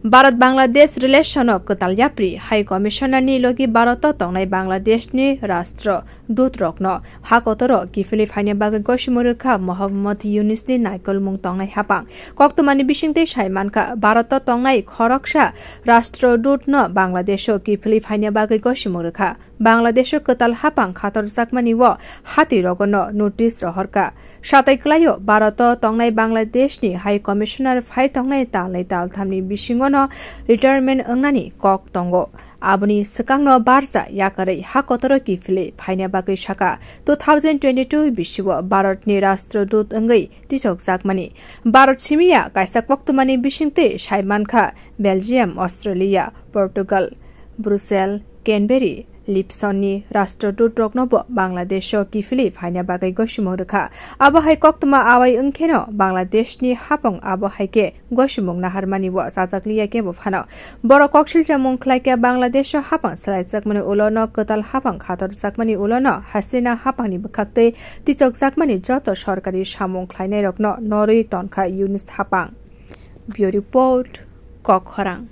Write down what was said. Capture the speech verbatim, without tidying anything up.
Bharat Bangladesh relation o kwtal yapri High Commissioner ni logi Bharat o tongnai Bangladesh ni Rashtra Dut rokno ha kotoro kiphilwi phaina bagwi gosimung rwkha Mohammad Yunus ni naikolmung tongnai hapang. Koktwmani bisingtwi sai mankha, Bharat o tongnai khoroksa Rashtra Dut no Bangladesh o kiphilwi phaina bagwi gosimung rwkha. Bangladesh o kwtal hapang khatorjakmani o hati rogono notice rohorkha. Satai kwlaio Bharat o tongnai Bangladesh ni High Commissioner phai tongnai talnai talthamni bisingo no retirement wngnani kok tongo. Aboni swkangno barja yakarwi ha kotoro kiphilwi phaina bagwi saka, two thousand twenty-two bisio Bharatni Rashtra Dut wngwi tichokjakmani. Bharat simiya kaisa koktwmani bisingtwi sai mankha Belgium, Australia, Portugal, Brussels, Canberra, Lisbon ni Rashtra Dut roknobo Bangladesh o kiphilwi phaina bagwi gosimung rwkha. Abo hai koktwma awai wngkheno Bangladesh ni hapang abo hai khe gosimung naharmani o chajak liya kebo phano. Borok koksil chamung khlai khe Bangladesh o hapang swlaijakmani ulo no kwtal hapang khatorjakmani ulo no Hasina hapang ni bwkhak twi tichokjakmani joto sorkari samung khlainai rokno norwi tonkha Yunus hapang. Bureau Report, Kok Khorang.